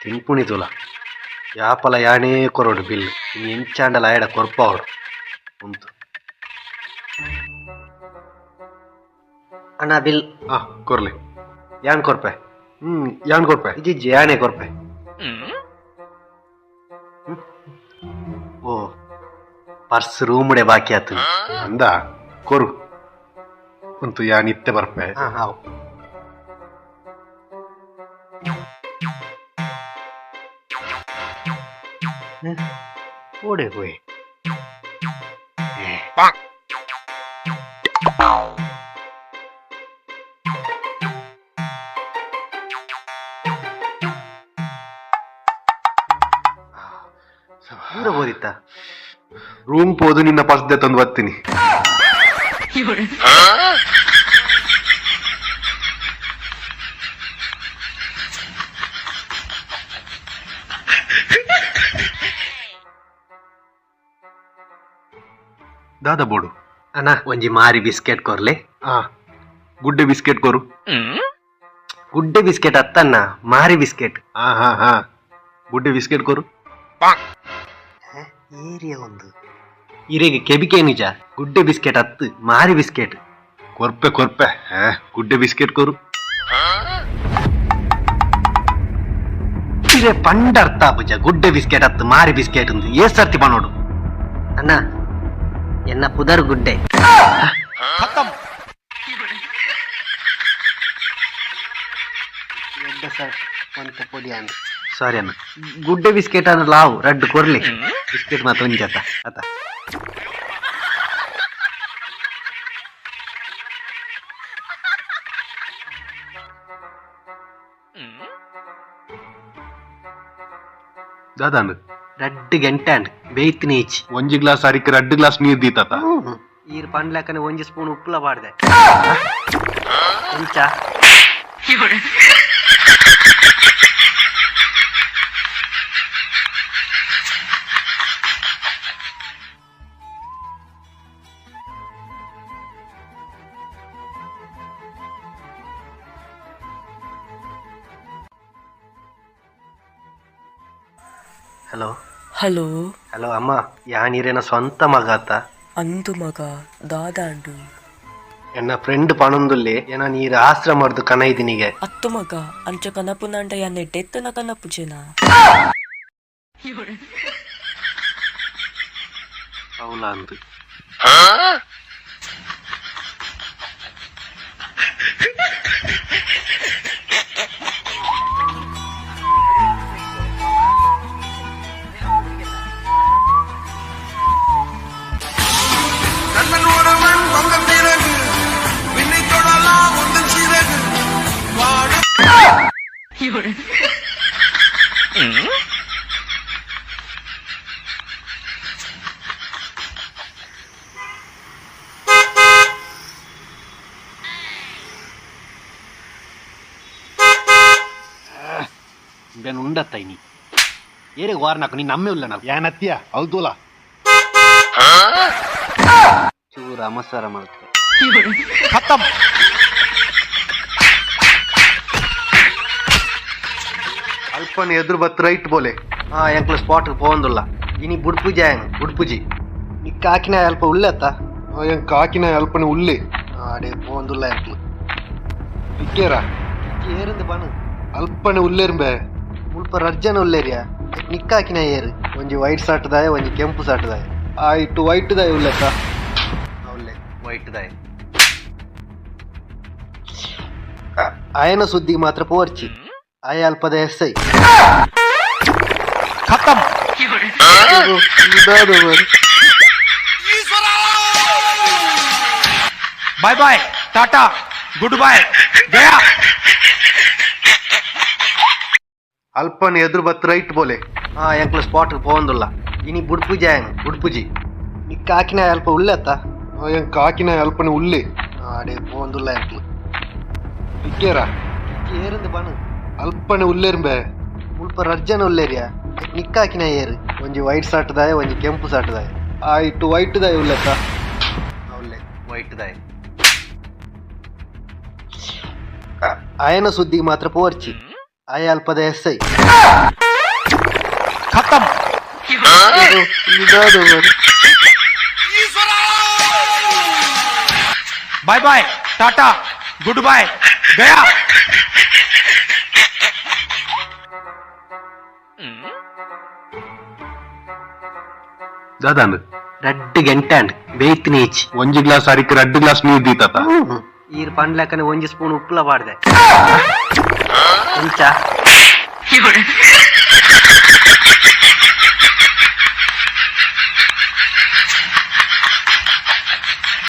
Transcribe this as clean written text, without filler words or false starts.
ತಿನ್ಪುಣಿ ತುಲ ಯಾಪಲ ಯಾನೇ ಕೊರಡು bill ಇನ್ನು ಎಂಚಾಂಡಲ ಆಯಡ ಕೊರ್ಪಾವಡು ಉಂತು. ಅಣ್ಣ, bill. ಆ, ಕೊರ್ಲೆ. ಯಾನ್ ಕೊರ್ಪೆ. ಯಾನ್ ಕೊರ್ಪೆ. ಇಜ್ಜಿ, ಯಾನೇ ಕೊರ್ಪೆ. ಓ, ಪರ್ಸ್ ರೂಮುಡೆ ಬಾಕಿ ಆತು. ಅಂದ, ಕೊರು ಉಂತು, ಯಾನ್ ಇತ್ತೆ ಬರ್ಪೆ. ಹಾ ಹಾವು. ಓಡೆ ಹೋಯ್? ದೂರ ಬೋದಿತ್ತ. ರೂಮ್ ಪೋದು ನಿನ್ನ ಪರ್ಸ್ ತಂದು ಬರ್ತೀನಿ. ದಾದ ಬೋಡು? ಅಣ್ಣ, ಒಂಜಿ ಮಾರಿ ಬಿಸ್ಕೆಟ್ ಕೊರ್ಲೆ. ಆ, ಗುಡ್ಡೆ ಬಿಸ್ಕೆಟ್ ಕೊರು. ಗುಡ್ಡೆ ಬಿಸ್ಕೆಟ್ ಅತ್ತಣ್ಣ, ಮಾರಿ ಬಿಸ್ಕೆಟ್. ಹಾ ಹಾ ಹಾ, ಗುಡ್ಡೆ ಬಿಸ್ಕೆಟ್ ಕೊರು. ಏರಿಯಾ ಒಂದು ಇರೆಗೆ ಕೆಬಿಕೆ ನಿಜ. ಗುಡ್ಡೆ ಬಿಸ್ಕೆಟ್ ಹತ್ತು, ಮಾರಿ ಬಿಸ್ಕೆಟ್. ಕೊರ್ಪೆ ಕೊರ್ಪೆ. ಹಾ, ಗುಡ್ಡೆ ಬಿಸ್ಕೆಟ್ ಕೊರು. ಇರೆ ಪಂಡರ್ಥ ಪೂಜ, ಗುಡ್ಡೆ ಬಿಸ್ಕೆಟ್ ಹತ್ತು, ಮಾರಿ ಬಿಸ್ಕೆಟ್ ಒಂದು ಏ ಸರ್ತಿ ಪನೋಡು. ಅಣ್ಣ, ಎನ್ನ ಪುದರ್ ಗುಡ್ಡೆ. ಸಾರಿ ಅಣ್ಣ, ಗುಡ್ಡೆ ಬಿಸ್ಕೆಟ್ ಅಂದ್ರೆ ಲಾವು ರಡ್ಡು ಕೊರ್ಲಿ. ಬಿಸ್ಕೆಟ್ ಮಾತ್ರ ಒಂಜತ್ತ ಅತ್ತ. ದಾದಾಂಡ್? ರಡ್ಡು ಗಂಟೆ ಅಂಡ್ ಬೇಯ್ತಿನ ಈಚಿ. ಒಂಜಿ ಗ್ಲಾಸ್ ಅರಿಕ್ ರಡ್ಡು ಗ್ಲಾಸ್ ನೀರ್ ದೀತಾತ. ಈರ್ ಪಂಡ್ಲಕ್ಕನೆ ಒಂಜಿ ಸ್ಪೂನ್ ಉಪ್ಪುಲ ಪಾಡ್ದೆ ಎಂಚ? ಹಲೋ. ಹಲೋ. ಹಲೋ ಅಮ್ಮ, ಯಾನೀರೇನ ಸ್ವಂತ ಮಗ ಆತ. ಅಂದು ಮಗ, ದಾದಾಂಡು? ಎನ್ನ ಫ್ರೆಂಡ್ ಪಣೊಂದುಲ್ಲೆ, ಏನ ನೀರು ಆಶ್ರಮ ಕನ ಇದೀನಿಗೆ. ಅತ್ತು ಮಗ, ಅಂಚ ಕನಪುನಾಂಡ ಯಾನ್ ಎಡ್ಡೆತ್ತನ ಕನಪುಜೆನ. ಹೌಲಾ ಅಂದು. கண்ணன் ஒருவன் வந்த பிறகு விண்ணை தொடலாம் உந்தன் சிறகு வாழும். ಬೆನ್ ಉಂಡತ್ತ ಇನಿ ಏರೆ ವಾರ ನಾಕು ನೀನ್ ನಮ್ಮೆ ಉಲ್ಲ నాకు. ಯಾನತ್ಯ ಹೌದೂಲ. ಚೂರು ಅಮಸಾರ ಮಾಡ್ತೆ. ಖತಮ್. ಅಲ್ಪನ ಎದುರು ಬತ್ ರೈಟ್ ಬೋಲೆ. ಹಾ, ಎಂಕ್ಲ ಸ್ಪಾಟ್ ಪೋಂದುಲ್ಲ. ಇನಿ ಬುಡ್ಪುಜಿ ಆಯನ್ ಬುಡ್ಪುಜಿ. ನಿಕ್ಕ ಹಾಕಿನ ಅಲ್ಪ ಉಲ್ಲೆತ್ತ. ಎಂಕ್ ಕಾಕಿನ ಅಲ್ಪನ ಉಲ್ಲೆ. ಆಡೆ ಪೋಂದುಲ್ಲ ಎಂಕ್ಲು. ಇಕ್ಕೇರ? ಏರಿಂದ ಬನು. ಅಲ್ಪನೆ ಉಲ್ಲೇರ್ಂಬೆ. ಮುಲ್ಪ ರಡ್ಜನ ಉಲ್ಲೇರಿಯಾ. ನಿಕ್ಕಾಕಿನ ಏರು? ಒಂಜಿ ವೈಟ್ ಸಾಟದಾಯ, ಒಂಜಿ ಕೆಂಪು ಸಾಟದಾಯ. ಆಯ್ತು, ವೈಟ್ ದಾಯ ಉಲ್ಲೆತ್ತ. ಉಲ್ಲೆ ವೈಟ್ ದಾಯ. ಆಯನ ಸುದ್ದಿಗೆ ಮಾತ್ರ ಪೋರ್ಚಿ ಆಯ ಅಲ್ಪದ ಎಸ್ I. ಖತಮ್. Bye bye, tata, good bye, Gaya. ಅಲ್ಪನ ಎದುರು ಬತ್ ರೈಟ್ ಬೋಲೆ. ಹಾ, ಎಂಕ್ಲ ಸ್ಪಾಟ್ ಪೋಂದುಲ್ಲ. ಇನಿ ಬುಡ್ಪುಜಿ ಆಯನ್ ಬುಡ್ಪುಜಿ. ನಿಕ್ಕ ಹಾಕಿನ ಅಲ್ಪ ಉಲ್ಲೆತ್ತ. ಎಂಕ್ ಕಾಕಿನ ಅಲ್ಪನ ಉಲ್ಲೆ. ಆಡೆ ಪೋಂದುಲ್ಲ ಎಂಕ್ಲು. ಇಕ್ಕೇರ? ಏರಿಂದ ಬನು. ಅಲ್ಪನೆ ಉಲ್ಲೇರ್ಂಬೆ. ಮುಲ್ಪ ರಡ್ಜನ ಉಲ್ಲೇರಿಯಾ. ನಿಕ್ಕಾಕಿನ ಏರು? ಒಂಜಿ ವೈಟ್ ಸಾಟದಾಯ, ಒಂಜಿ ಕೆಂಪು ಸಾಟದಾಯ. ಆಯ್ತು, ವೈಟ್ ದಾಯ ಉಲ್ಲೆತ್ತ. ವೈಟ್ದಾಯ್ ಆಯನ ಸುದ್ದಿಗೆ ಮಾತ್ರ ಪೋರ್ಚಿ. ಆಯ ಅಲ್ಪದ ಎಸ್ I. ಖತಮ್. Bye bye, tata, good bye, Gaya. ದಾದಾಂಡ್? ರಡ್ಡ್ ಗಂಟೆ ಅಂಡ್ ಬೇಯ್ತಿನ ಹೆಚ್ಚಿ. ಒಂಜಿ ಗ್ಲಾಸ್ ಅರಿಕ್ ರಡ್ಡ್ ಗ್ಲಾಸ್ ನೀರ್ ದೀತತ. ಈರ್ ಪಂಡ್ಲಕ್ಕನೆ ಒಂಜಿ ಸ್ಪೂನ್ ಉಪ್ಪುಲ ಪಾಡ್ದೆ ಎಂಚ?